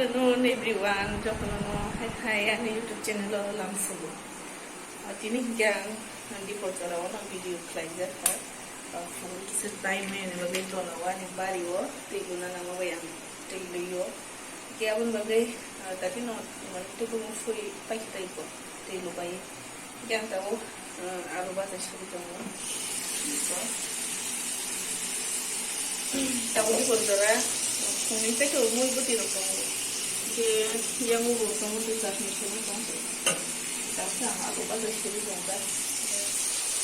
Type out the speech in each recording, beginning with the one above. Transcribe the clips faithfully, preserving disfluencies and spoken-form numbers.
Afternoon everyone, jotono hai hai ani YouTube channel o lamsugo. Ah, tini hingke ang dipor jora o no video khlaijak ha. Ah, phone kisa time ni bagwi tola o ani bari o tei guna nangma bai ang tei lui o. Hingke aboni bagwi, ah, dati no mane tubung sui paikhe tai ko tei lubai. Yang tabuk, eh, alu baja sari tongo. Tabuk ni bojora, phungni paito mui bwtwi rok tongo. Hingke yang bo tongo, tei chutney sari tongo. Tabuk ang alu baja sari tongo da.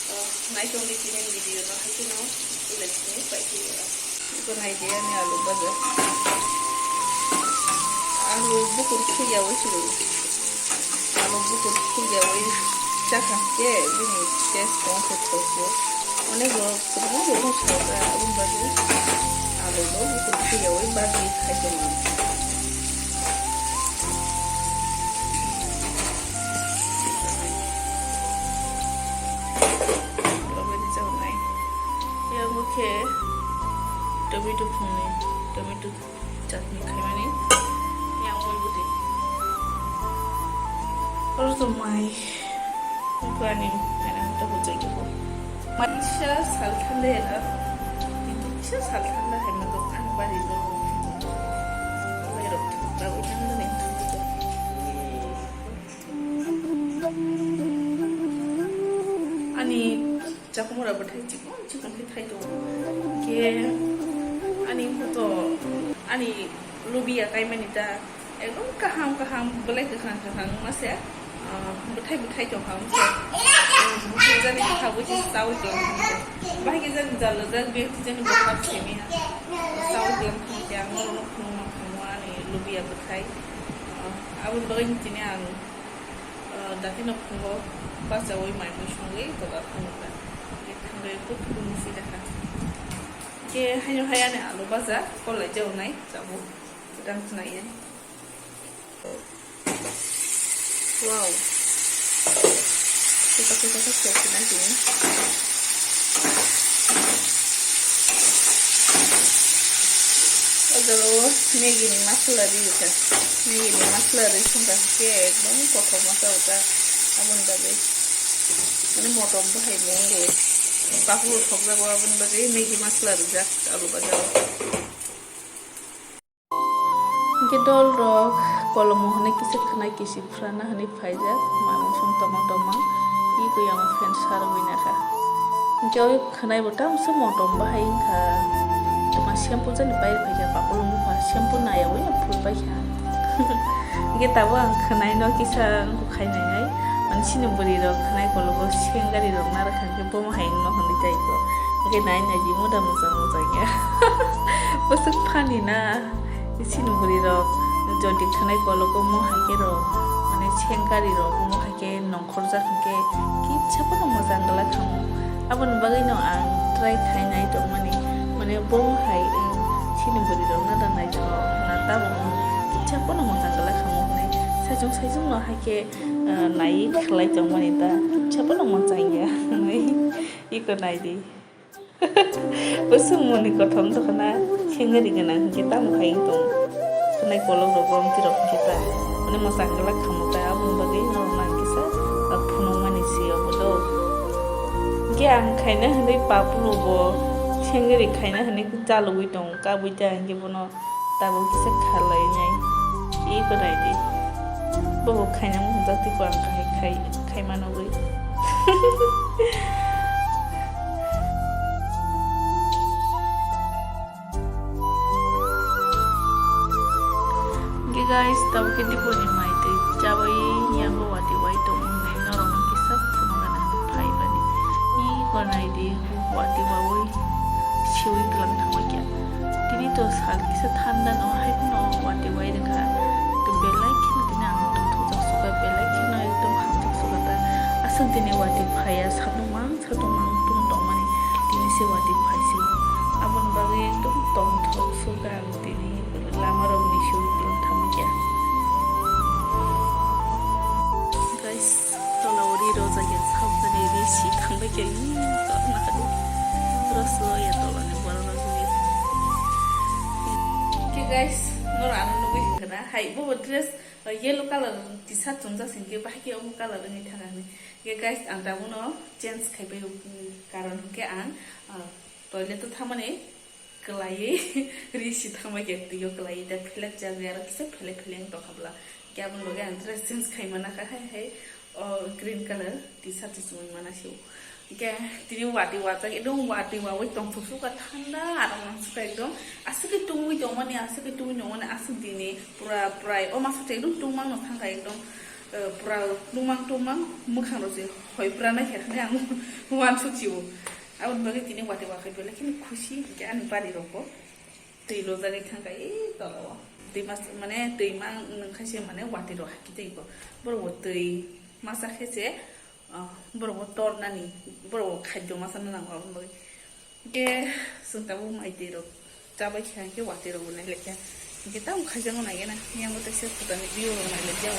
Eh, naitong di tini video no, hai kheno, belai sini pai khe ya. Iko nai di ani alu baja. Alu bukur khuyaui suru. Alu bukur khuyaui chakha khe bini taste tong khe thok bo. Onek rok kwbangma rok no sal kha, aboni bagwi alu bo bukur khuyaui bagwi khai tongo. Aboni chawnai. Yang bo khe tomato phungni, tomato chutney khaimani yang mui bwtwi. Oro to mai kwani, ani to bujai kebo. Mai kisa sal thanda ena, kintu kisa sal thanda hai ma to ang bari no. Mai rok ta oi thanda ne. Ani chakhumra bwthai chikon chikon khe thai tongo. Hingke ani photo ani lubia kaimani ta ekdom kaham kaham belai kwkhwrang kwkhwrang wngma se, ah, bwthai bwthai tong kha wngse. Bwthai jani kwkhwrang se chaui tong kha wngse. Bahai khe jani jala jak biyang khe jani bwkhak simi ha. Chaui tong kha wngse ang norok no phunukma phunukma ani lubia bwthai. Ah, aboni bagwi tini ang Ah, dati no phungo bachaui mai mui songwi tola thangkha. Thangwi kuk phunuknwi si dakha. Khe haino hai ani alu baja kolai jawnai chabo. Kwdang khnai. Wow. Kita kita kita sini. O jaga o Maggi ni masala riyokha. Maggi ni masala ri songkha khe ekdom kothok masa ota. Aboni bagwi mane motom bahai bo wngo. Papur thokjago aboni bagwi Maggi masala rijak alu baja o. Hingke dol rok kolomo hwnwi kisa khwnai kisi phrana hwnwi phaijak, manwi song tongma tongma, tei kuyang fan sarwi nakha. Hingke o khwnai bo tamsa motom bahai wngkha, toma shampoo jani pai phaikha, papulung bupha shampoo naiyawi no phul paikha. Hingke tabuk ang khwnai no kisa khai nainai, mani chini bwrwi rok khwnai kologo sengari rok narwkha, hingke bomo hai wngno hwnwi tai kho. Hingke nai nai di moda mojang mojang ya. Bwswk funny na. Chini bwrwi rok jodi khwnai kologo mo hai khe rok, mane sengari rok mo hai khe nongkhorjak hwnkhe kisa phano mojang glak khamu. Aboni bagwi no ang try khai nai tongmani, mane bo hai, um, chini bwrwi rok no da naithok na tabuk kisa phano mojang glak khamu hwnwi saichung saichung no hai khe, uh, nai khlai tongmani ta kisa phano mojang ya hwnwi iko nai di. Bwswk mwnwi kothom dokhna sengari gwnang hwnkhe tamo hai wng tong? Khwnai kolok rok romti rok hwnkhe ta mwnwi mwchang glak khamu ta, aboni bagwi norok nang kisa, ah, phunukmani se obo do. Hwnkhe ang khaina hwnwi papuru bo sengari khaina hwnwi chalogwi tong, kabui ta hwnkhe bono. Tabuk kisa khalai nai. Iko nai di. Bobo khaina mung jati ko ang khai khai khai mano gwi. Hingke guys, tabuk khe dipor ni mai twi chabai yango wati wai tong nai norok no kisa phunukna phai bani. Iko nai di. Wati wawi siwi tlang thangwi kya. Tini to sal kisa thanda no hai phano wati wai rwkha. To belai kheno tini ang tongthok jak suka, belai kheno ekdom hamjak suka ta. Aswk tini wati phaiya, satung mang satung mang tong tongmani tini se wati phaisi. Aboni bagwi ekdom tongthok suka ang tini lama rok ni siwi tlang thangwi kya. Guys, tola o ri rojak ya, sabjani ri si thangbai khe, ih, kok na hadu. Roslo ya tola ni borok rok ni. Khe guys, Noro ano nugwi hwnkha na, hai bo dress, uh, yellow colour T-shirt chumjak se hwnkhe bahai khe omo colour wngwi thangkha hinwi. Hwnkhe guys, ang tabukno change khaibai, um, karon hwnkhe ang, uh, toilet o thangmani kwlaiwi ri si thangbai khe twi o kwlaiwi da phelek jagwi aro kisa phelek phelek wng tongkha bwla. Hwnkhe aboni bagwi ang dress change khai mana kha hai hai. O green colour T-shirt se chumui mana se o. Hwnkhe tini watwi wajak, ekdom watwi wawi tongthok sukha thanda, aro nang sukha ekdom. Aswk khe tungwi tongmani, aswk khe tungwi tongmani, aswk dini pura prai o masa ekdom tungmang no thangkha ekdom, eh, pura tungmang tungmang mwkhang rok se hoi pura nai khe thangkhe ang uansuk si o. Aboni bagwi tini watwi wakhai belai kheno khusi, hwnkhe ani bari rok bo. Twi lojagwi thangkha e tola o. Twi mas, mane twi mang nungkha se mane watwi rok hakhe tei bo. Borok bo twi masa khe se, ah, borok bo tornani, borok bo khadyo masa no nango aboni bagwi. Hwnkhe chwng tabuk mai twi rok chabai kha hwnkhe watwi rok bo nai lai kha. Hwnkhe tamo khaijak no nai gana. Yang bo tei se photo ni view rok nai lai kha.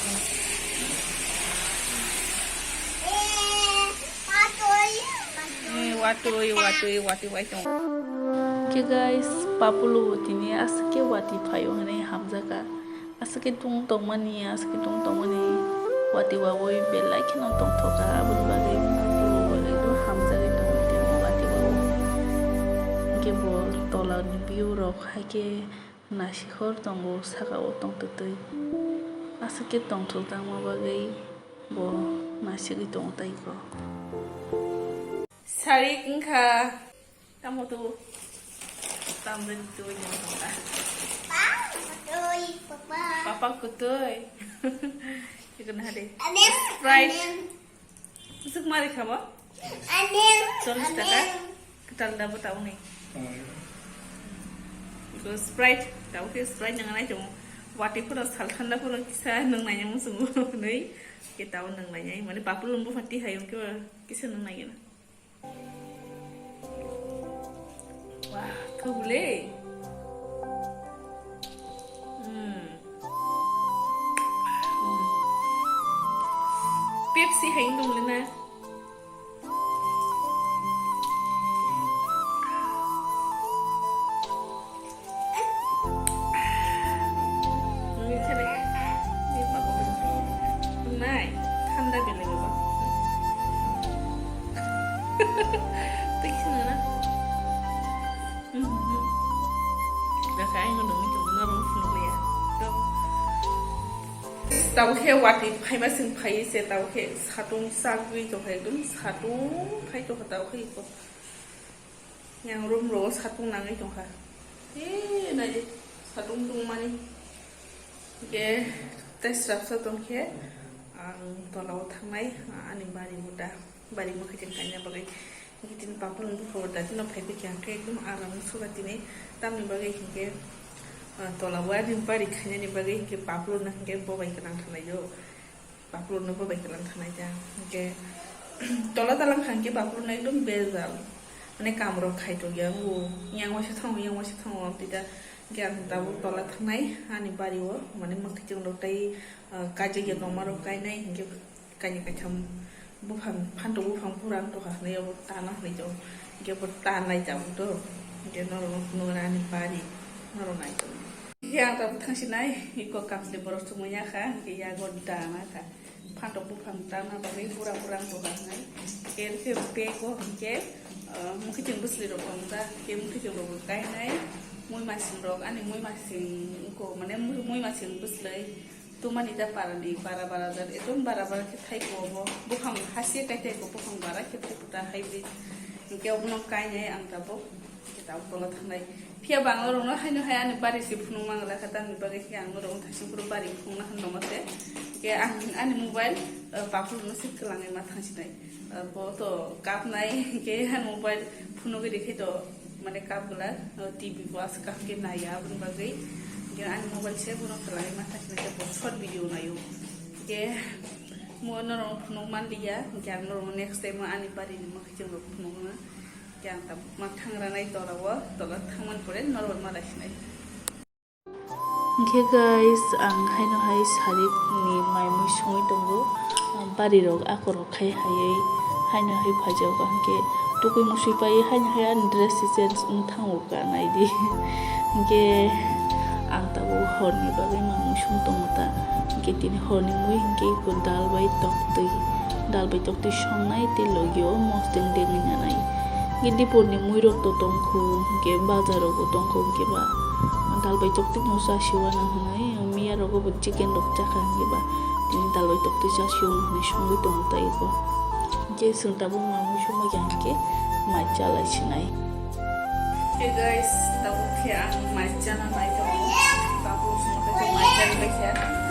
Eh, watwi, watwi, watwi bai tongo. Hwnkhe guys, Papulu bo tini aswk khe watwi phaio hinwi hamjakha. Aswk khe tung tongmani, aswk khe tung tongmani watwi wawi belai kheno tongthokha. Aboni bagwi Papulu bo ekdom hamjagwi tongo tini watwi wawi. Hwnkhe bo tola ni view rok hai khe naisikhor tongo, saka o tongtwtwi. Aswk khe tongthok tangma bagwi bo naisigwi tongo tei kho. Sari wngkha. Tamo tu. Tamjani tu yang tongkha. Papa kutui, papa. Papa kutui. Iko na de. Aneng, Sprite. Aneng. Aswk mari khamo? Aneng. Chollish taka. Aneng. Kwtal da bo tabuk ni. Iko Sprite. Tabuk khe Sprite nang nai tongo. Watwi phano sal thanda phano kisa nang nai nang muchungo nui. Ke tabuk nang nai nai. Mane Papulu bo phatwi hai khe kisa nang nai na. Wah, kau boleh. Hmm. Hmm. Pepsi hai dong lena. Nai, thanda belai baba. Tei kisa nana. Dakha ai nung nung nung nung phunukliya. Tabuk khe watwi phaima sing phai se, tabuk khe satung sagwi tongkha, ekdom satung phai tongkha tabuk khe iko. Yang room rogo satung nangwi tongkha. He, naidi, satung tungmani. Hwnkhe, tei srapsa tongkhe, ang tolao thangnai, ani bari buda, bari mwkhwtwng kaina bagwi. Hwnkhe tini Papuluni buphang da tino phaiphikha, hwnkhe ekdom aram wngsuka tini. Tamni bagwi hwnkhe, ah, tolao ani bari khainani bagwi hwnkhe Papuluni hwnkhe bobai gwnang thanglaio. Papuluni bo bai kwlang thangnai ta. Hwnkhe tola talang kha hwnkhe Papuluni ekdom bejal. Mane kam rok khai tongya o. Yang waisa thango, yang waisa thango, amtwi ta. Hwnkhe ang tabuk tola thangnai, ani bari o. Mane mwkhwtwng rok tei, ah, kaijak ya tongma rok kainai. Hwnkhe kainwi kaitham buphang, phantok buphang pura wng tongkha hwnwi abo tana hwnwi tongo. Hwnkhe bo tanai tabuk to. Hwnkhe norok nukna ani bari. Norok nai tongo. Hwnkhe ang tabuk thangsinai, iko kamchwlwi borok chumui ya kha, hwnkhe yago dana kha. Phantok buphang tana bagwi pura pura ang tongkha hwnwi. Hwnkhe bag o hwnkhe, ah, mwkhwtwng bwsli rok tongjak, hwnkhe mwkhwtwng rok bo kainai. Muimasing rok, ani muimasing wngkho, mane muimasing bwsli. Tumani da parani bara bara jat, ekdom bara bara khe thai ko bo. Buphang haste kai thai ko, buphang bara khe thai ko ta hybrid. Hwnkhe obono kainai ang tabuk. Hwnkhe tabuk tola thangnai. Phiya bo ang norokno haino hai ani bari se phunukma wngla kha, tamni bagwi khe ang norokno thaising phuru bari phunukna hwn tongma se. Hwnkhe ang ani mobile, eh, Papuluni se kwlangwi ma thangsinai. Eh, bo to kapnai, hwnkhe ani mobile phunugwi rikhe to, mane kap glak, eh, T V bo aswk kaham khe naiya, aboni bagwi. Hwnkhe ani mobile se bono kwlangwi ma thangsinai khe bo short video naio. Hwnkhe mo norokno phunuk manliya, hwnkhe ang norokno next time o ani barini mwkhwtwng rok phunukna. Hwnkhe ang tabuk ma thangra nai tola o, tola thangmani pore norok ma laisinai. Hwnkhe guys, ang haino hai sari ni mai mui songwi tongo. Bari rok akorok khai haiwi haino hai phaijak ba hwnkhe tukui musui paiwi haino hai ani dress se change wng thango ka naidi. Hwnkhe ang ta Horni bagwi mamung song tongo ta. Hinkhe tini horni mui hinkhe eko dal bai toktwi, dal bai toktwi songnai tei logi o mosdeng dengwi nanai. Hinkhe dipor ni mui rok to tongkho, hinkhe bazar rogo tongkho, hinkhe ba dal bai toktwi no chasi uanang hinwi miya rogo bo chicken rok chakha, hinkhe ba tini dal bai toktwi chasi uanang hinwi songwi tongo ta eko. Hinkhe chwng tabuk mamung songma ya hinkhe mai chalai sinai. Hey guys, tabuk khe ang mai chana nai tongo. Tabuk songma khe mai chana nai khe.